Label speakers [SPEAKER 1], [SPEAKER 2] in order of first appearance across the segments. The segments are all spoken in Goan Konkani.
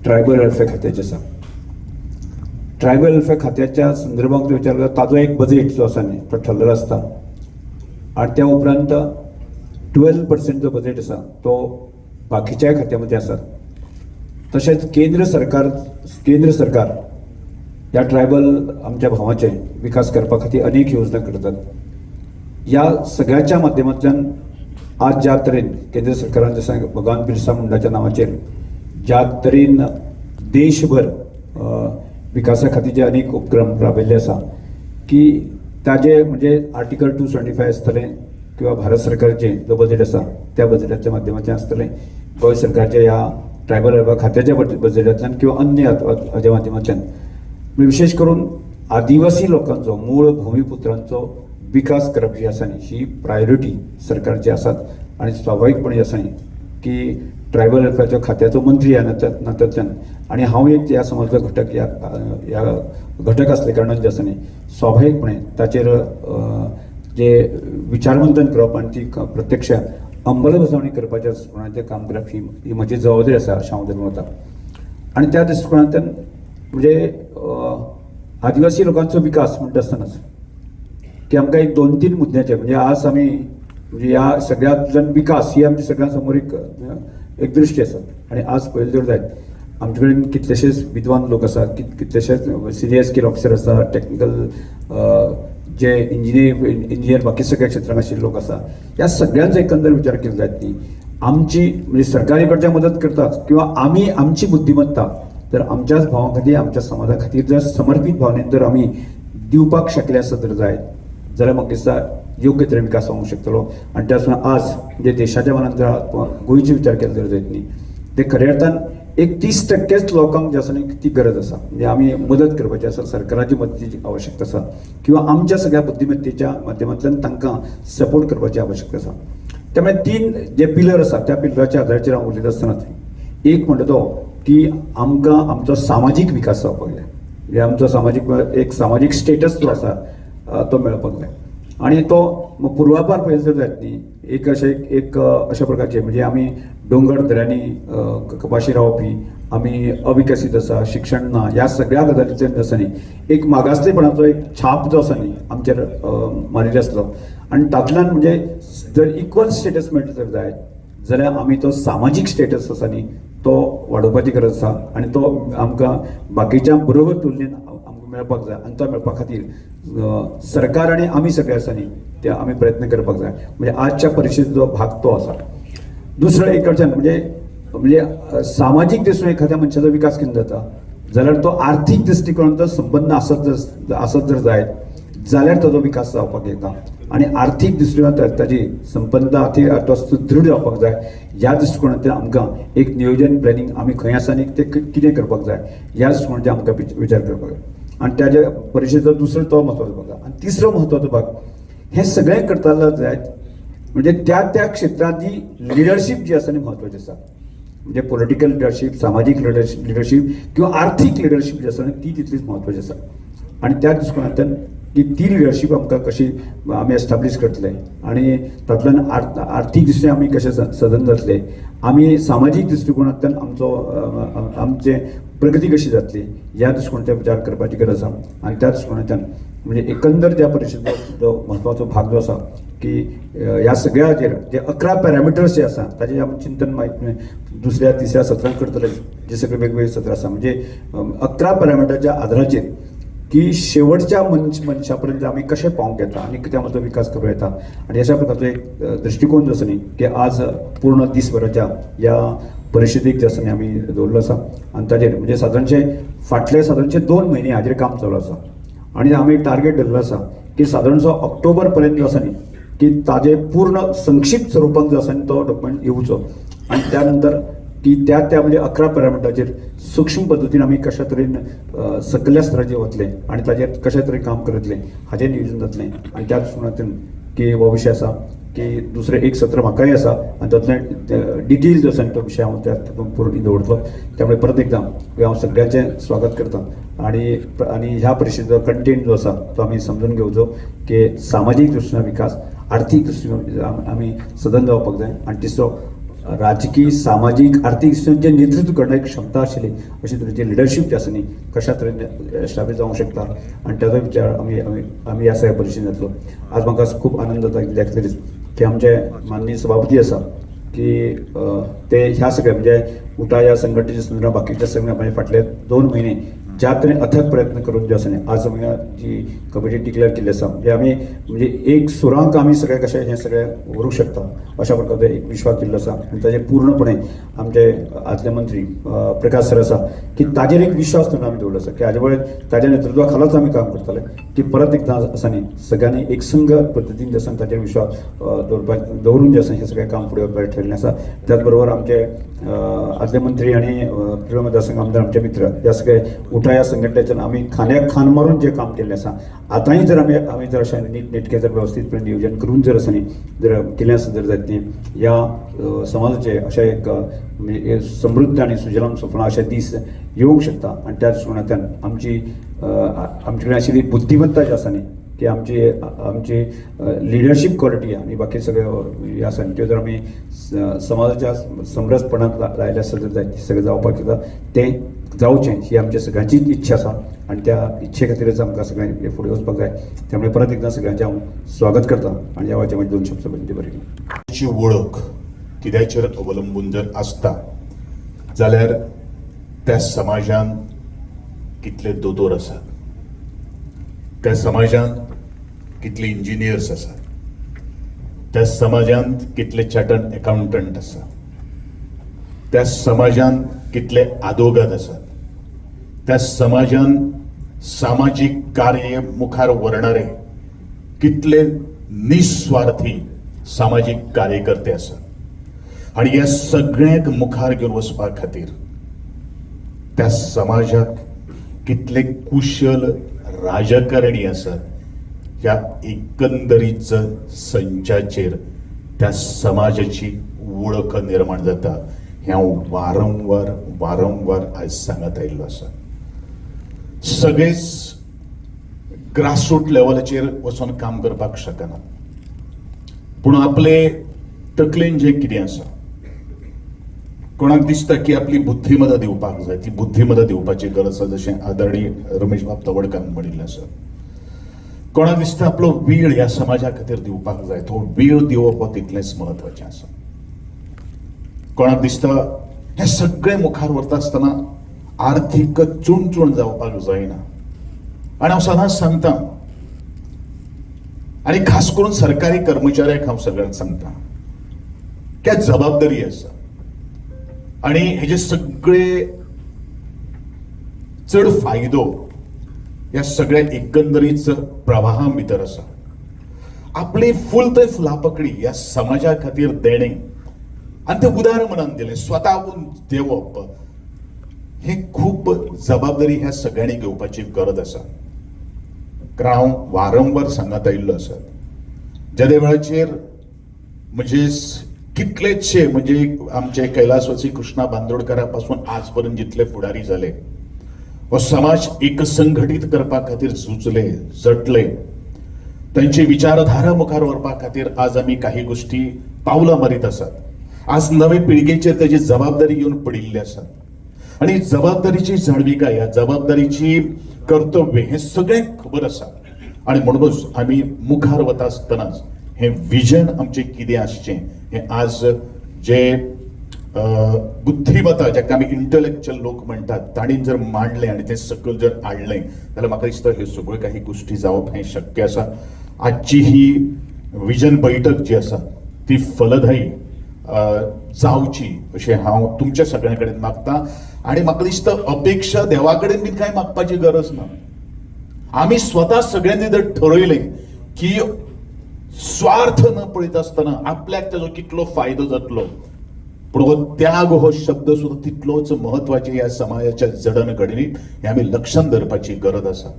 [SPEAKER 1] ट्रायबल वेलफेअर खात्याचें आसा. ट्रायबल वेलफेअर खात्याच्या संदर्भात विचार करता, ताजो एक बजेट जो आसा न्ही तो ठरलेलो आसता आनी त्या उपरांत 12% जो बजेट आसा तो बाकीच्याय खात्या मदीं आसा. तशेंच केंद्र सरकार ह्या ट्रायबल आमच्या भावाचे विकास करपा खातीर अनेक योजना करतात. ह्या सगळ्याच्या माध्यमांतल्यान आज ज्या तरेन केंद्र सरकारान, जशें भगवान बिरसा मुंडाच्या नांवाचेर ज्या तरेन देशभर विकासा खातीर जे अनेक उपक्रम राबयल्ले आसा की ताजे म्हणजे आर्टिकल 275 आसतलें किंवा भारत सरकारचें जो बजेट आसा त्या बजेटाच्या माध्यमांतल्यान आसतलें, गोंय सरकारच्या ह्या ट्रायबल वेलफेअर खात्याच्या बजेटांतल्यान किंवा अन्य हाज्या माध्यमांतल्यान, म्हणजे विशेष करून आदिवासी लोकांचो, मूळ भूमिपुत्रांचो विकास करप जी आसा न्ही ही प्रायोरिटी सरकारची आसात. आनी स्वाभावीकपणे आसा न्ही की ट्रायबल वेलफेअरच्या खात्याचो मंत्री ह्या नात्यांतल्यान आनी हांव एक ह्या समाजाचो घटक, ह्या ह्या घटक आसले कारणान जे आसा न्ही स्वाभावीकपणे ताचेर जे विचारमंथन करप आनी ती प्रत्यक्ष अंमलबजावणी करपाच्या दृश्टिकोणाचें काम करप ही ही म्हजी जबाबदारी आसा अशें हांव धरून वता. आनी त्या दृश्टिकोणांतल्यान म्हणजे आदिवासी लोकांचो विकास म्हणटा आसतनाच की आमकां एक दोन तीन मुद्द्याचे, म्हणजे आज आमी म्हणजे ह्या सगळ्यांतल्यान विकास ही आमच्या सगळ्यां समोर एक एक दृश्टी आसा. आनी आज पळयलें जर जायत, आमचे कडेन कितलेशेच विद्वान लोक आसात, कितलेशेच सिनियर स्केल ऑफिसर आसा, टॅक्निकल जे इंजिनियर बाकी सगळ्या क्षेत्रांत आशिल्ले लोक आसा. ह्या सगळ्यांचो एकंदर विचार केलो जायत न्ही, आमची म्हणजे सरकारी कडच्यान मदत करताच किंवा आमी आमची बुद्धिमत्ता जर आमच्याच भावां खातीर, आमच्या समाजा खातीर जर समर्पीत भावनेन जर आमी दिवपाक शकले आसत जर जायत जाल्यार म्हाका दिसता योग्य तरेन विकास जावंक शकतलो. आनी त्याच प्रमाणे आज म्हणजे देशाच्या मानान जर गोंयचो विचार केलो जर जायत न्ही, ते खऱ्या अर्थान एक 30%च लोकांक जे आसा न्ही ती गरज आसा. म्हणजे आमी मदत करपाची आसा, सरकाराची मदतीची आवश्यकता आसा किंवा आमच्या सगळ्या बुद्धिमत्तेच्या माध्यमांतल्यान तांकां सपोर्ट करपाची आवश्यकता आसा. त्यामुळे तीन जे पिलर आसा त्या पिलराच्या आधाराचेर हांव उलयता आसतना एक म्हणटा तो की आमकां आमचो सामाजीक विकास जावपाक जाय. म्हणजे आमचो सामाजीक एक सामाजीक स्टेटस जो आसा तो मेळपाक जाय. आनी तो पुर्वापार पळयलें जर जायत न्ही, एक अशें एक अशा प्रकारचे म्हणजे आमी दोंगर दऱ्यांनी कपाशी रावपी, आमी अविकसीत आसा, शिक्षण ना, ह्या सगळ्या गजालींतल्यान आसा न्ही एक मागासलेपणाचो एक छाप जो आसा न्ही आमचेर मारिल्लो आसलो. आनी तातूंतल्यान म्हणजे जर इक्वल स्टेटस मेळटा जर जायत जाल्यार आमी तो सामाजीक स्टेटस आसा न्ही तो वाडोवपाची गरज आसा आनी तो आमकां बाकीच्या बरोबर तुलनेन आमकां मेळपाक जाय. आनी तो मेळपा खातीर सरकार आनी आमी सगळे आसा न्ही ते आमी प्रयत्न करपाक जाय. म्हणजे आजच्या परिशदेचो भाग तो आसा. दुसरो एक कडच्यान म्हणजे म्हणजे सामाजीक दृश्टीन एखाद्या मनशाचो विकास केन्ना जाता जाल्यार तो आर्थीक दृश्टिकोनाचो संबंद आसत जर जायत जाल्यार ताजो विकास जावपाक येता. आनी आर्थीक दृश्टिकोनात ताजी संपन्नता ती तो सुदृढ जावपाक जाय. ह्या दृश्टिकोनांतल्यान आमकां एक नियोजन, प्लॅनिंग, आमी खंय आसा आनी ते कितें करपाक जाय ह्या दृश्टिकोनाचेर आमकां विचार करपाक जाय. आनी ताज्या परिशदेचो दुसरो तो म्हत्वाचो भाग. आनी तिसरो म्हत्वाचो भाग, हें सगळें करतालो जायत म्हणजे त्या त्या क्षेत्रांत जी लिडरशीप जी आसा ती म्हत्वाची आसा. म्हणजे पॉलिटिकल लिडरशीप, सामाजीक लिडरशीप किंवा आर्थीक लिडरशीप जी आसा न्ही, ती तितलीच म्हत्वाची आसा. आनी त्या दृश्टिकोनांतल्यान की ती लिडरशीप आमकां कशी आमी एस्टाब्लीश करतले आनी तातूंतल्यान आर्थीक दृश्टीन आमी कशे सदन जातले, आमी सामाजीक दृश्टिकोनांतल्यान आमचे प्रगती कशी जातली ह्या दृश्टिकोनांतल्यान विचार करपाची गरज आसा. आनी त्या दृश्टिकोनांतल्यान म्हणजे एकंदर त्या परिशदेचो जो म्हत्वाचो भाग जो आसा की ह्या सगळ्याचेर जे 11 पॅरामिटर्स जे आसा ताजेर आमी चिंतन मागीर दुसऱ्या तिसऱ्या सत्रांत करतले, जे सगळे वेगवेगळे सत्र आसा. म्हणजे 11 पॅरामिटरच्या आधाराचेर की शेवटच्या मनशा पर्यंत आमी कशें पावोवंक येता आनी त्या म्हजो विकास करूं येता. आनी अशा प्रकारचो एक दृश्टिकोन जो आसा न्ही की आज पूर्ण दीसभराच्या ह्या परिशदेक जे आसा न्ही आमी दवरलो आसा. आनी ताजेर म्हणजे सादारणशे फाटले सादारणशे 2 म्हयने हाजेर काम चालू आसा. आनी आमी टार्गेट धरलो आसा की सादारणसो ऑक्टोबर पर्यंत जो आसा न्ही की ताजे पूर्ण संक्षिप्त स्वरुपांत जो आसा न्ही तो डॉक्युमेंट येवचो. आनी त्या नंतर की त्या त्या म्हणजे 11 पॅरामिटराचेर सूक्ष्म पद्दतीन आमी कशा तरेन सकल्या स्तराचेर वतले आनी ताजेर कशा तरेन काम करतले हाजें नियोजन जातलें. आनी त्या दृश्टिकोनांतल्यान की हो विशय आसा की दुसरें एक सत्र म्हाकाय आसा आनी तातूंतल्यान डिटेल जो आसा तो विशय हांव त्या पूर्ण दवरतलो. त्यामुळे परत एकदां हांव सगळ्यांचें स्वागत करता आनी आनी ह्या परिशदेचो कंटेंट जो आसा तो आमी समजून घेवचो की सामाजीक दृश्टीन विकास, आर्थीक दृश्टीन आमी सदन जावपाक जाय आनी तिसरो राजकीय, सामाजीक, आर्थीक जे नेतृत्व करण्याची क्षमता आशिल्ली अशे तरेची लिडरशीप जी आसा न्ही कशा तरेन एस्टाब्लीश जावंक शकता आनी ताजो विचार आमी आमी आमी ह्या सगळ्या परिशदेन जातलो. आज म्हाका खूब आनंद जाता कित्याक खातीर की आमचे माननीय सभापती आसा की ते ह्या सगळ्या म्हणजे उटा ह्या संघटनेच्या संदर्भात बाकीच्या सगळ्या म्हणजे फाटले 2 म्हयने ज्या तरेन अथक प्रयत्न करून जे आसा न्ही आज आमी जी कमिटी डिक्लेअर केल्ली आसा म्हणजे आमी म्हणजे एक सुरांक आमी सगळे कशें हें सगळें व्हरूंक शकता अशा प्रकारचो एक विश्वास दिल्लो आसा आनी ताजेर पूर्णपणे आमचे आदले मंत्री प्रकाश सर आसा की ताजेर एक विश्वास दवरून आमी दवरलो आसा की हाजे वयर ताज्या नेतृत्वा खालाच आमी काम करताले की परत एकदां आसा न्ही सगळ्यांनी एक संघ पद्दतीन जे आसा ताजेर विश्वास दवरपाक दवरून जें आसा हें सगळें काम फुडें व्हरपाचें ठरलें आसा. त्याच बरोबर आमचे आदले मंत्री आनी प्रियोळ मतदारसंघ आमदार आमचे मित्र ह्या सगळे उटा ह्या संघटनेच्यान आमी खांद्याक खांद मारून जें काम केल्लें आसा आतांय जर आमी आमी जर अशें नीट नेटकें जर वेवस्थीतपणे नियोजन करून जर आसा न्ही जर केलें आसा जर जायत न्ही ह्या समाजाचें अशें एक म्हणजे समृद्ध आनी सुजलाम सुफलाम अशे दीस येवंक शकता. आनी त्या दृश्टीकोनांतल्यान आमची आमचे कडेन आशिल्ली बुद्धिमत्ता जी आसा न्ही ती आमची आमची लिडरशीप क्वॉलिटी आनी बाकी सगळे हे आसा न्ही त्यो जर आमी समाजाच्या समरसपणांत लायले आसत जर जायत सगळें जावपाक शकता तें जावचें ही आमच्या सगळ्यांचीच इच्छा आसा आनी त्या इच्छे खातीरच आमकां सगळ्यांक फुडें वचपाक जाय. त्यामुळे परत एकदां सगळ्यांचें हांव स्वागत करता आनी ह्या वेळाचेर म्हजे 2 शब्द विनंती बरयली.
[SPEAKER 2] ची वळख कित्याचेर अवलंबून जर आसता जाल्यार त्या समाजान कितले दोतोर आसात, त्या समाजान कितले इंजिनियर्स आसात, त्या समाजांत कितले चार्टर्ड एकाउंटंट आसात, त्या समाजान कितले आदोगाद आसात, त्या समाजान सामाजीक कार्य मुखार व्हरणारे कितले निस्वार्थी सामाजीक कार्यकर्ते आसात आनी ह्या सगळ्यांक मुखार घेवन वचपा खातीर त्या समाजाक कितले कुशल राजकारणी आसात ह्या एकंदरीत संचाचेर त्या समाजाची वळख निर्माण जाता हें हांव वारंवार वारंवार आयज सांगत आयिल्लो आसा. सगळेच ग्रासरूट लेवलाचेर वचोन काम करपाक शकना, पूण आपले तकलेन जें कितें आसा, कोणाक दिसता की आपली बुद्धिमत्ता दिवपाक जाय, ती बुद्धिमत्ता दिवपाची गरज आसा, जशें आदरणीय रमेश बाब तवडकारान म्हणिल्लें आसा. कोणाक दिसता आपलो वेळ ह्या समाजा खातीर दिवपाक जाय, तो वेळ दिवप हो तितलेंच म्हत्वाचें आसा. कोणाक दिसता हें सगळें मुखार व्हरता आसतना आर्थीक चुणचुण जावपाक जायना. आनी हांव सदांच सांगता आनी खास करून सरकारी कर्मचाऱ्यांक हांव सगळ्यांक सांगता की जबाबदारी आसा आनी हेजे सगळे चड फायदो ह्या सगळ्या एकंदरीत प्रवाहा भितर आसा. आपली फुल ते फुलापकडी ह्या समाजा खातीर देणें आनी तें उदार मनान दिलें, स्वताहून देवप हे खूब जबाबदारी ह्या सगळ्यांनी घेवपाची गरज आसा. कारण हांव वारंवार सांगत आयिल्लो आसा, ज्या वेळाचेर म्हणजे कितलेचशे म्हणजे आमचे कैलासवासी कृष्णा बांदोडकरा पासून आज पर्यंत जितले फुडारी जाले, हो समाज एकसंघटीत करपा खातीर झुजले, झटले, त्यांची विचारधारा मुखार व्हरपा खातीर आज आमी काही गोष्टी पावलां मारीत आसात. आज नवे पिळगेचेर ताची जबाबदारी येवन पडिल्ली आसा आनी जबाबदारीची जाणविकाय, ह्या जबाबदारीची कर्तव्य हें सगळ्यांक खबर आसा. आनी म्हणूनच आमी मुखार वता आसतनाच हें विजन आमचें कितें आसचें हें आज जे बुद्धिमत्ता जाका आमी इंटलेक्च्युअल लोक म्हणटात तांणी जर मांडलें आनी तें सकयल जर हाडलें जाल्यार म्हाका दिसता ह्यो सगळ्यो काही गोश्टी जावप हें शक्य आसा. आजची ही विजन बैठक जी आसा ती फलदायी जावची अशें हांव तुमच्या सगळ्यां कडेन मागता. आनी म्हाका दिसता अपेक्षा देवा कडेन बीन कांय मागपाची गरज ना. आमी स्वता सगळ्यांनी जर ठरयलें की स्वार्थ न पळयता आसतना आपल्याक ताजो कितलो फायदो जातलो, पूण हो त्याग हो शब्द सुद्दां तितलोच म्हत्वाचे ह्या समाजाच्या जडणघडणीत हें आमी लक्षांत धरपाची गरज आसा.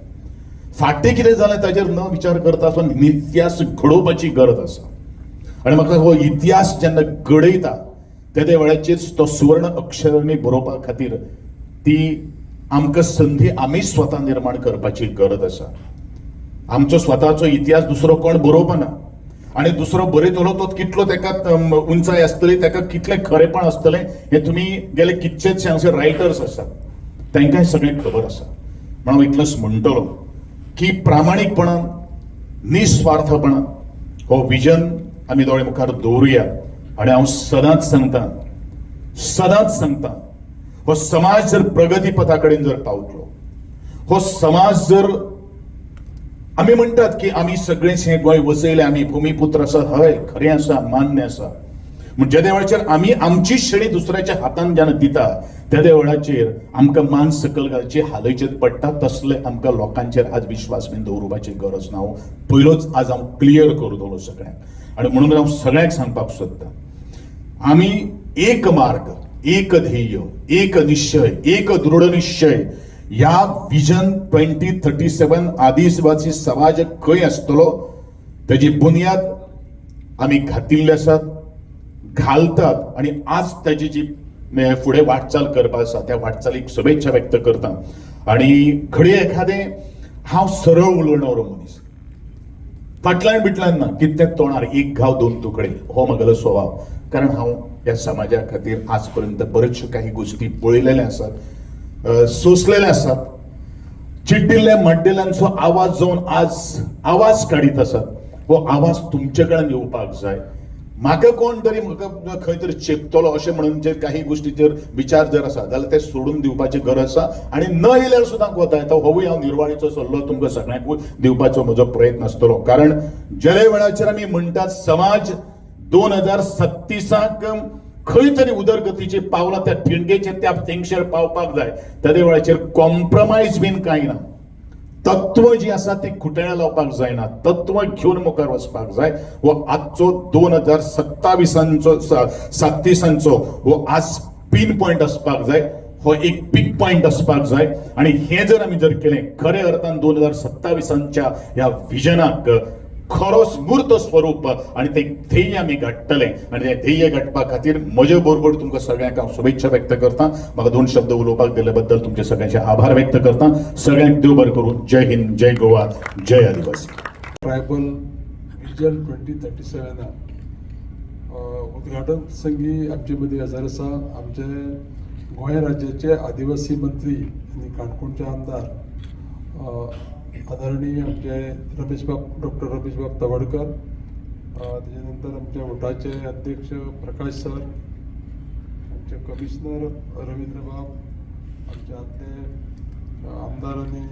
[SPEAKER 2] फाटीं कितें जालें ताजेर न विचार करता आसतना इतिहास घडोवपाची गरज आसा. आनी म्हाका हो इतिहास जेन्ना घडयता तेदे वेळाचेर तो सुवर्ण अक्षरांनी बरोवपा खातीर ती आमकां संदी आमी स्वता निर्माण करपाची गरज आसा. आमचो स्वताचो इतिहास दुसरो कोण बरोवपाना. आनी दुसरो बरयतलो तो कितलो ताका उंचाय आसतली, ताका कितलें खरेपण आसतलें हें तुमी गेले कितलेशे हांगसर रायटर्स आसात तांकांय सगळें खबर आसा. म्हणून हांव इतलोच म्हणटलो की प्रामाणीकपणान, निस्वार्थपणान हो विजन आमी दोळे मुखार दवरुया. आनी हांव सदांच सांगता, सदांच सांगता, हो समाज जर प्रगती पथा कडेन जर पावतलो, हो समाज जर आमी म्हणटात की आमी सगळेच हें गोंय वसयलें, आमी भुमीपुत्र आसा, हय खरें आसा, मान्य आसा. पूण जेद्या वेळाचेर आमी आमची शेळी दुसऱ्याच्या हातान जेन्ना दिता तेद्या वेळाचेर आमकां मान सकयल घालची हालयचेर पडटा. तसले आमकां लोकांचेर आज विश्वास बीन दवरुपाची गरज ना. हांव पयलोच आज हांव क्लियर करतलो सगळ्यांक. आनी म्हणून हांव सगळ्यांक सांगपाक सोदतां, आमी एक मार्ग, एक ध्येय, एक निश्चय, एक दृढ निश्चय ह्या विजन 2037 आदिवासी समाज खंय आसतलो तेजी बुन्याद आमी घातिल्ले आसात, घालतात. आनी आज ताजी जी फुडें वाटचाल करपा आसा त्या वाटचालीक शुभेच्छा व्यक्त करता. आनी घडये एखादें हांव सरळ उलोवणारो मनीस, फाटल्यान बिटल्यान ना, कितें तोंडार एक घाव दोन तुकडे हो म्हगेलो स्वभाव. कारण हांव ह्या समाजा खातीर आज पर्यंत बऱ्योचश्यो काही गोश्टी पळयलेले आसात, सोंसलेले आसात. चिड्डिल्ल्या माड्डिल्यांचो आवाज जावन आज आवाज काडीत आसात, हो आवाज तुमचे कडेन येवपाक जाय. म्हाका कोण तरी म्हाका खंय तरी चेपतलो अशें म्हणून जे काही गोश्टीचेर विचार जर आसा जाल्यार ते सोडून दिवपाची गरज आसा. आनी न येयल्यार सुद्दां कोता येता. होवूय हांव निर्वाळीचो सल्लो तुमकां सगळ्यांकूय दिवपाचो म्हजो प्रयत्न आसतलो. कारण ज्या वेळाचेर आमी म्हणटात समाज 2037 खंय तरी उदरगतीची पावलां त्या ठिणगेचेर त्या तेंगशेर पावपाक जाय, त्या वेळाचेर कॉम्प्रमायज बीन कांय ना. तत्व जी आसा ती खुट्याळा लावपाक जायना, तत्व घेवन मुखार वचपाक जाय. हो आजचो 2027 37 हो आज पीन पॉयंट आसपाक जाय, हो एक पीक पॉयंट आसपाक जाय. आनी हें जर आमी जर केलें खरे अर्थान 2027 ह्या विजनाक खरो मूर्त स्वरूप आनी तें ध्येय आमी गांठतले. आनी तें ध्येय गांठपा खातीर म्हजे बरोबर तुमकां सगळ्यांक हांव शुभेच्छा व्यक्त करता. म्हाका दोन शब्द उलोवपाक दिल्ले बद्दल तुमचे सगळ्यांचे आभार व्यक्त करता. सगळ्यांक देव बरें करूं. जय हिंद, जय गोवा, जय आदिवासी.
[SPEAKER 3] ट्रायबल विजन 2037 उद्घाटन प्रसंगी आमचे मदीं हजर आसा आमचे गोंय राज्याचे आदिवासी मंत्री आनी काणकोणचे आमदार आदरणीय आमचे रमेशबाब, डॉक्टर रमेशबाब तवडकर. तेजे नंतर आमच्या वटाचे अध्यक्ष प्रकाश सर, आमचे कमिशनर रवींद्रबाब, आमचे आदले आमदार आनी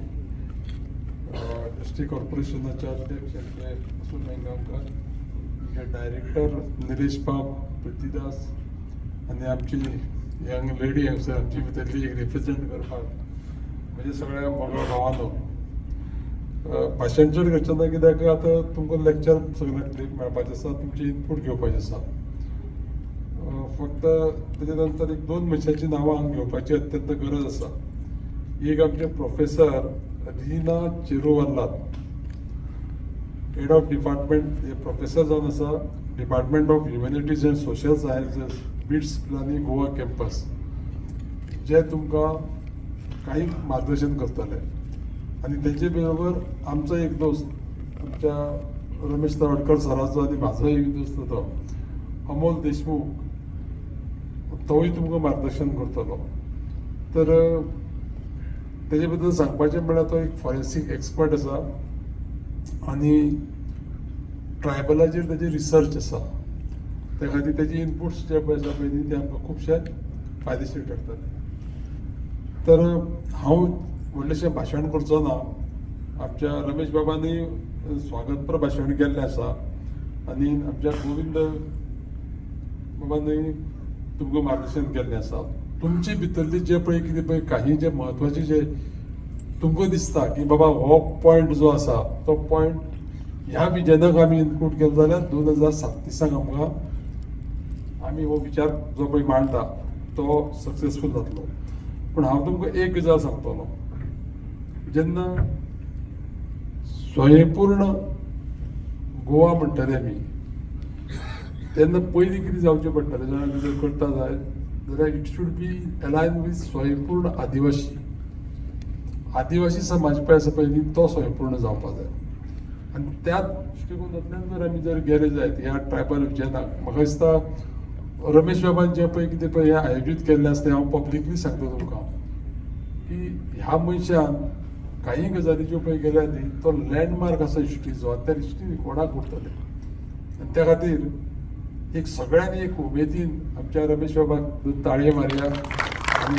[SPEAKER 3] एस टी कॉर्पोरेशनाचे अध्यक्ष आमचे अतुल वेंगांवकर, आमचे डायरेक्टर निलेश बाब, प्रितीदास आनी आमची यंग लेडी हांगसर आमची भितरली एक रिप्रेझेंट करपाक, म्हणजे सगळ्या मोगळ भावांनो, भाशण चड करचें ना कित्याक आतां तुमकां लेक्चर सगळ्यांक मेळपाचें आसा, तुमचें इनपूट घेवपाचें आसा. फक्त तेजे नंतर एक दोन मनशांची नांवां हांगा घेवपाची अत्यंत गरज आसा. एक आमचे professor Reena Cheruvallath, head of department, हे प्रोफेसर जावन आसा, Department of Humanities and Social Sciences, BITS Pilani Goa campus, जे तुमकां काही मार्गदर्शन करतले. आनी तेजे बरोबर आमचो एक दोस्त, आमच्या रमेश तवडकर सराचो आनी म्हाजो एक दोस्त तो अमोल देशमुख, तोवूय तुमकां मार्गदर्शन करतलो. तर तेजे बद्दल सांगपाचें म्हळ्यार तो एक फॉरेन्सीक एक्सपर्ट आसा आनी ट्रायबलाचेर तेजी रिसर्च आसा. त्या खातीर तेजी इनपुट्स जे पळय आसा पळय न्ही, ते आमकां खुबशे फायदेशीर ठरतले. तर हांव व्हडलेशें भाशण करचो ना. आमच्या रमेश बाबांनी स्वागतपर भाशण केल्लें आसा आनी आमच्या गोविंद बाबांनी तुमकां मार्गदर्शन केल्लें आसा. तुमचे भितरली जे पळय कितें पळय काही जे म्हत्वाचे जे तुमकां दिसता की बाबा हो पॉयंट जो आसा तो पॉयंट ह्या विजनाक आमी इनक्लूड केलो जाल्यार 2037 आमकां आमी हो विचार जो पळय मांडटा तो सक्सेसफूल जातलो. पूण हांव तुमकां एक गजाल सांगतलो, जेन्ना स्वयंपूर्ण गोवा म्हणटले आमी तेन्ना पयलीं कितें जावचें पडटलें जाणा, जर करता जायत जाल्यार it should be align with स्वयंपूर्ण आदिवासी. आदिवासी समाज पळय आसा पळय न्ही, तो स्वयंपूर्ण जावपा जाय. आनी त्या दृश्टिकोनांतल्यान जर आमी जर गेले जायत ह्या ट्रायबल विजनाक, म्हाका दिसता रमेश बाबान जें पळय कितें पळय हें आयोजीत केल्लें आसा तें हांव पब्लिकली सांगता तुमकां की ह्या मनशान काही गजाली ज्यो पळय गेल्या न्ही, तो लँडमार्क आसा हिस्ट्रीचो आनी त्या हिस्ट्री रिकॉर्डाक उरतले. आनी त्या खातीर एक सगळ्यांनी एक उमेदीन आमच्या रमेश बाबाक दोन ताळयो मारया. आनी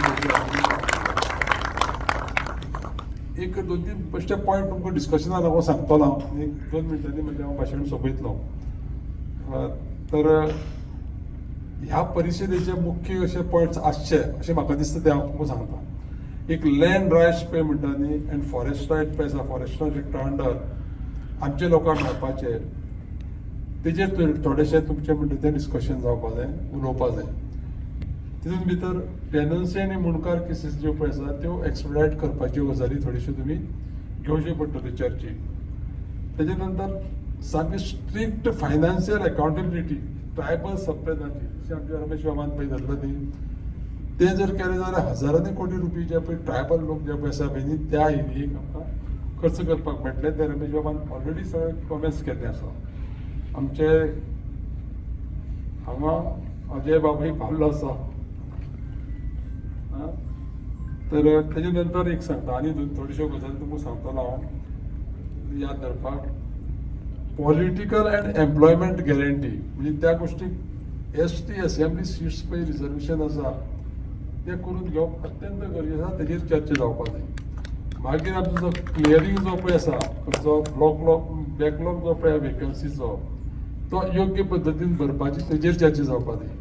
[SPEAKER 3] एक दोन तीन बेश्टे पॉयंट तुमकां डिस्कशना लागून सांगतलो हांव, एक 2 मिनटांनी म्हजें हांव भाशण सोंपयतलो. तर ह्या परिशदेचे मुख्य अशे पॉयंट्स आसचे अशें म्हाका दिसता तें हांव तुमकां सांगता. एक लँड रायट्स पळय म्हणटा न्ही, अँड फॉरेस्ट रायट पळय आसा, फॉरेस्ट रायट अंडर आमच्या लोकांक मेळपाचे, तेजेर थोडेशें तुमचें म्हणटा तें डिस्कशन जावपा जाय, उलोवपा जाय. तितून भितर टेनन्सी आनी मुंडकार केसीस ज्यो पळय आसा त्यो एक्सपिडायट करपाच्यो गजाली थोड्योश्यो तुमी घेवच्यो पडटल्यो चर्चेक. तेजे नंतर सामकी स्ट्रिक्ट फायनान्शियल अकावंटेबिलिटी ट्रायबल सबप्लॅनाची, जशें आमच्या रमेश बाबान पळय धरलं न्ही, तें जर केलें जाल्यार हजारांनी कोटी रुपये जे पळय ट्रायबल लोक जे पळय आसा पळय न्ही त्या एरियेक आमकां खर्च करपाक मेळटले. ते रमेश बाबान ऑलरेडी सगळे प्रॉमीस केल्लें आसा. आमचे हांगा अजय बाबूय पावल्लो आसा. तर तेजे नंतर एक सांगता आनी थोड्योश्यो गजाली तुमकां सांगतलो हांव याद धरपाक. पॉलिटिकल अँड एम्प्लॉयमेंट गॅरंटी म्हणजे त्या गोष्टीक एस टी असेंब्ली सिट्स पळय रिजर्वेशन आसा तें करून घेवप अत्यंत गरजेचें आसा, तेजेर चर्चा जावपा जाय. मागीर आमचो जो क्लियरींग जो पळय आसा खंयचो ब्लॉक बॅकलॉग जो पळय वेकन्सीचो तो योग्य पद्दतीन भरपाची तेजेर चर्चा जावपा जाय.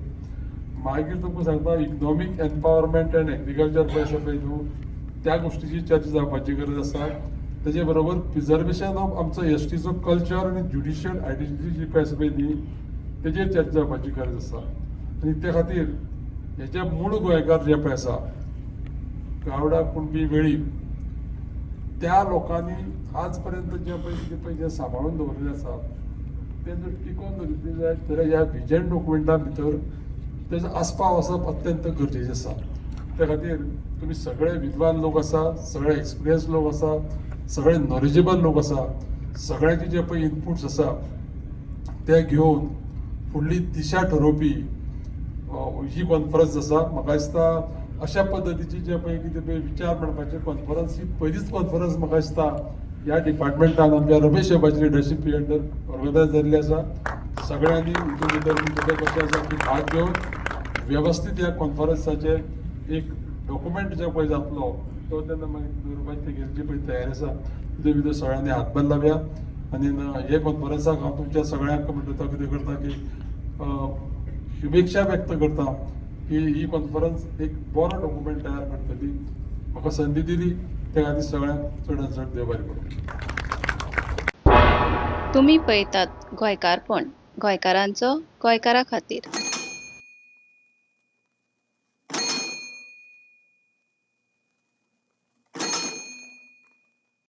[SPEAKER 3] मागीर तुमकां सांगता इकनॉमीक एम्पावरमेंट अँड एग्रीकल्चर पळय आसा पळय न्हू, त्या गोश्टीची चर्चा जावपाची गरज आसा. तेजे बरोबर प्रिजर्वेशन ऑफ आमचो एस टीचो कल्चर आनी ज्युडिशियल आयडेंटिटी जी पळय आसा पळय न्ही, तेजेर चर्चा जावपाची गरज आसा. आनी त्या खातीर हेजे मूळ गोंयकार जे पळय आसा गावडा कुणबी वेळीप, त्या लोकांनी आज पर्यंत जे पळय कितें पळय जें सांबाळून दवरिल्लें आसा तें जर टिकोवन दवरिल्लें जायत जाल्यार ह्या विजन डॉक्युमेंटा भितर तेजो आस्पाव आसप अत्यंत गरजेचें आसा. त्या खातीर तुमी सगळे विद्वान लोक आसा, सगळे एक्सपिरियन्स लोक आसा, सगळे नॉलेजेबल लोक आसा, सगळ्यांचे जे पळय इनपुट्स आसा ते घेवन फुडली दिशा ठरोवपी ही कॉन्फरन्स आसा. म्हाका दिसता अशा पद्दतीची जे पळय कितें पळय विचार मांडपाची कॉन्फरन्स ही पयलीच कॉन्फरन्स म्हाका दिसता ह्या डिपार्टमेंटान आमच्या रमेश बाबाची लिडरशीप अंडर ऑर्गनायज जाल्ली आसा. सगळ्यांनी हितून भितर तुमचें कशें आसा की भाग घेवन वेवस्थीत ह्या कॉन्फरन्साचेर एक डॉक्युमेंट जो पळय जातलो तो तेन्ना मागीर दवरपाची तेगेली जी पळय तयारी आसा तितून भितर सगळ्यांनी हातभार लावया. आनी हे कॉन्फरन्साक हांव तुमच्या सगळ्यांक म्हणटा तो कितें करता की शुभेच्छा व्यक्त करता की ही कॉन्फरन्स एक बरो डॉक्युमेंट तयार करतली. म्हाका संदी दिली त्या खातीर सगळ्यांक चडान चड देव बरें करूं.
[SPEAKER 4] तुमी पळयतात गोंयकारपण, गोंयकारांचो गोंयकारा खातीर.